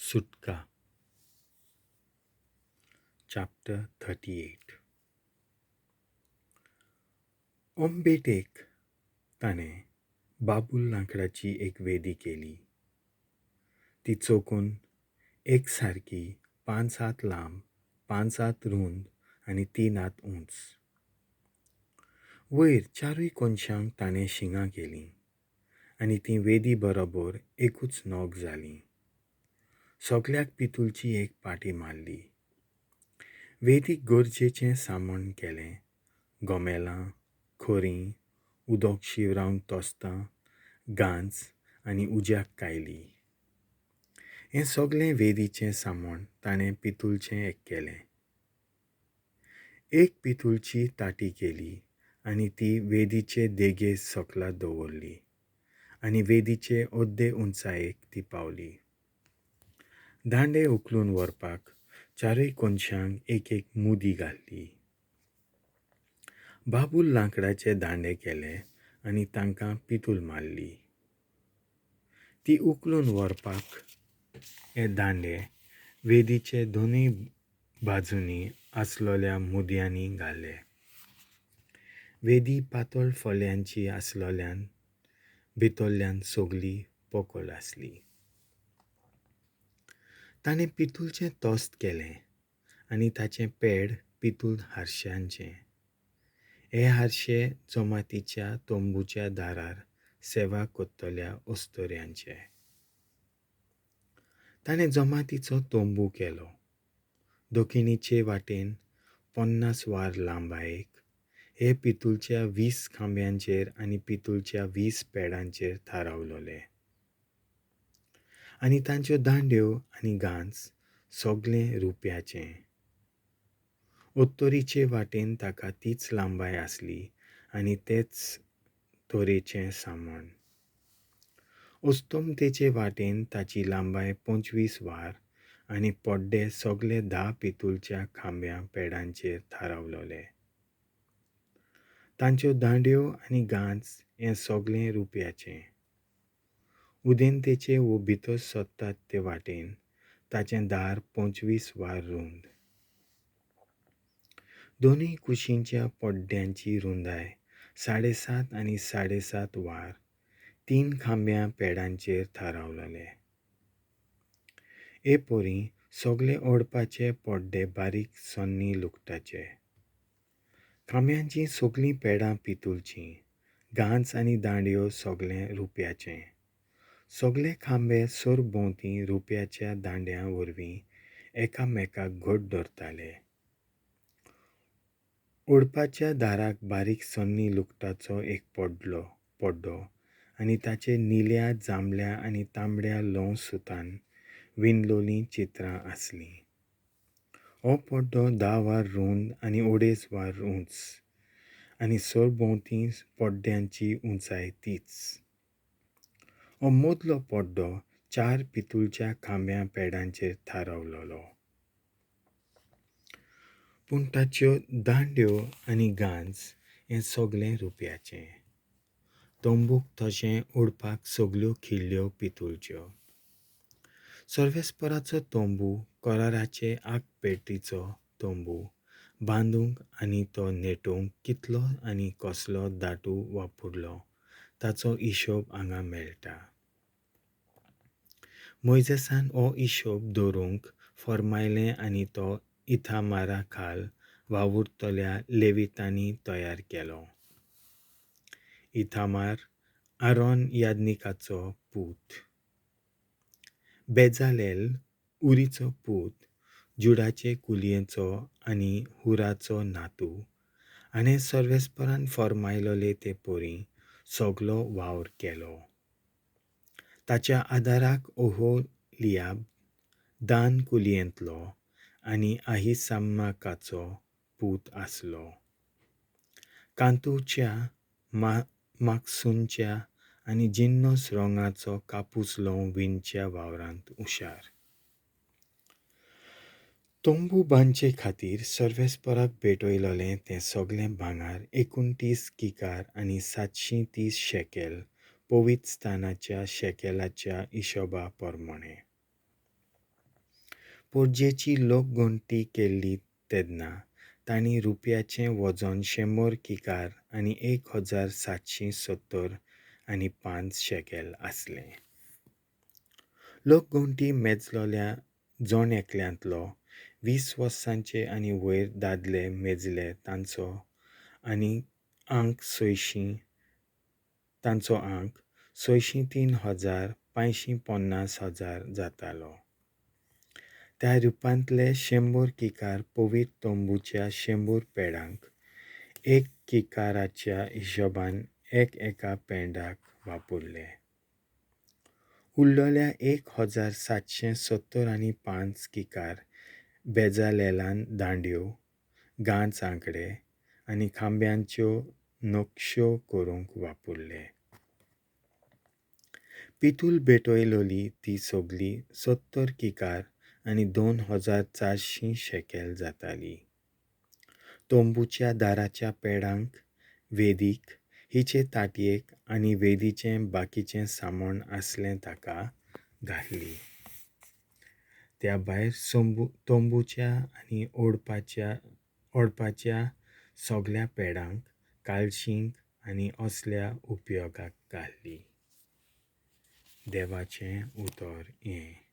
सुटका. चॅप्टर 38. ओंबेटेक ताणें बाबूल लांकडाची एक वेदी केली. ती चोखून एक सारकी 5 हात लांब, 5 हात रूंद आनी 3 हात उंच. वयर चारूय कोनशांक ताणें शिंगां केलीं आनी तीं वेदी बरोबर एकूच नोक जालीं. सगल्याक पितूलची एक पाटी मारली. वेदीक गरजेचें सामान केलें. गोमेलां, खोरीं, उदक शिवरावंक तोस्तां, गांच आनी उज्याक कायली. हें सगलें वेदीचें सामान ताणें पितूलचें एक केलें. एक पितूलची ताटी केली आनी ती वेदीचे देगे सकला दवरली आनी वेदीचे अर्दे उंचायेक ती पावली. दांडे उखलून व्हरपाक चारूय कोनशांक एक एक मुदी घातली. बाबूल लांकडाचे दांडे केले आनी तांकां पितूल मारली. ती उखलून व्हरपाक हे दांडे वेदीचे दोनूय बाजूंनी आसलेल्या मुदयांनी घाले. वेदी पातळ फळयांची आसलेल्यान भितरल्यान सगली पोकळ आसली. ताणें पितूलचें तोस्त केलें आनी ताचें पेड पितूल हारश्यांचें. हे हारशे जमातीच्या तंबूच्या दारार सेवा करतल्या अस्तुऱ्यांचे. ताणें जमातीचो तंबू केलो. दक्षिणेचे वाटेन 50 वार लांबायेक हे पितूलच्या 20 खांब्यांचेर आनी पितूलच्या 20 पेडांचेर थारावलोले आनी तांच्यो दांड्यो आनी गांच सगलें रुप्याचें. उत्तरेचे वाटेन ताका तीच लांबाय आसली आनी तेच तरेचें सामान. अस्तमतेचे वाटेन ताची लांबाय 25 वार आनी पड्डे सगले 10 पितूलच्या खांब्या पेडांचेर थारावलोले. तांच्यो दांड्यो आनी गांच हें सगलें रुप्याचें. उदेंतेचे वो भितर सरतात ते वाटेन ताचें दार 25 वार रूंद. दोनूय कुशींच्या पड्ड्यांची रुंदाय 7.5 आनी 7.5 वार 3 खांब्या पेडांचेर थारावलोले. हे परी सगले ओडपाचे पड्डे बारीक सन्नी लुगटाचे. खांब्यांचीं सगलीं पेडां पितूलचीं, गांच आनी दांडयो सगलें रुप्याचें. सगले खांबे सरभोंवती रुप्याच्या दांड्यां वरवीं एकामेकाक घट धरताले. ओडपाच्या दाराक बारीक सन्नी लुगटाचो एक पड्डो आनी ताचे निळ्या, जांबळ्या आनी तांबड्या ल्हंव सुतान विणलोलीं चित्रां आसलीं. हो पड्डो 10 वार रूंद आनी 2.5 वार उंच आनी सरभोंवती पड्ड्यांची उंचाय तीच. हो मदलो पड्डो 4 पितूलच्या खांब्या पेडांचेर थारावलोलो. पूण ताच्यो दांड्यो आनी गांच हें सगलें रुप्याचें. तंबूक तशें ओडपाक सगल्यो खिल्ल्यो पितूलच्यो. सर्वेस्पराचो तंबू कराराचे आगपेटीचो तंबू बांदूंक आनी तो नेटोवंक कितलो आनी कसलो दाटू वापरलो ताचो हिशोब हांगा मेळटा. मोयजेसान हो हिशोब दवरूंक फर्मायलें आनी तो इथामारा खाल वावुरतल्या लेवितांनी तयार केलो. इथामार आरोन याज्ञिकाचो पूत, बेजालेल उरीचो पूत, जुडाचे कुलयेचो आनी हुराचो नातू हाणें सर्वेस्परान फर्मायलोले ते परी सगलो वावर केलो. ताच्या आदाराक ओहोलियाब दान कुलयेंतलो आनी आहिसामाकाचो पूत आसलो. कांतूच्या, माक्सूनच्या आनी जिन्नस रंगाचो कापूस ल्हंव विणच्या वावरांत हुशार. तंबू बांदचे खातीर सर्वेस्पराक भेटयलोलें तें सगलें भांगर 29 किकार आनी 730 शेकेल पवित्र स्थानाच्या शेकेलाच्या हिशोबा प्रमाणें. पोरजेची लोकगणती केल्ली तेदनां तांणी रुप्याचें वजन 100 किकार आनी 1775 शेकेल आसलें. लोकगणती मेजलोल्या जण एकल्यांतलो 20 वर्सांचे आनी वयर दादले मेजले तांचो आनी आंक तांचो आंक 603,550 हजार जातालो. त्या रुपांतले 100 किकार पवित्र तंबूच्या 100 पेडांक, 1 किकाराच्या हिशोबान एक एका पेंडाक वापरले. उरलेल्या 1775 किकार बेजालेलान दांड्यो, गांच आंकडे आनी खांब्यांच्यो नकश्यो करूंक वापरले. पितूल भेटयलोली ती सगली 70 किकार आनी 2400 शेकेल जाताली. तंबूच्या दाराच्या पेडांक, वेदीक, हिचे ताटयेक आनी वेदीचें बाकीचें सामान आसलें ताका घातली. त्या भायर तंबूच्या आनी ओडपाच्या सगल्या पेडांक, काळशींक आनी असल्या उपयोगाक घातली. देवाचें उतर हें.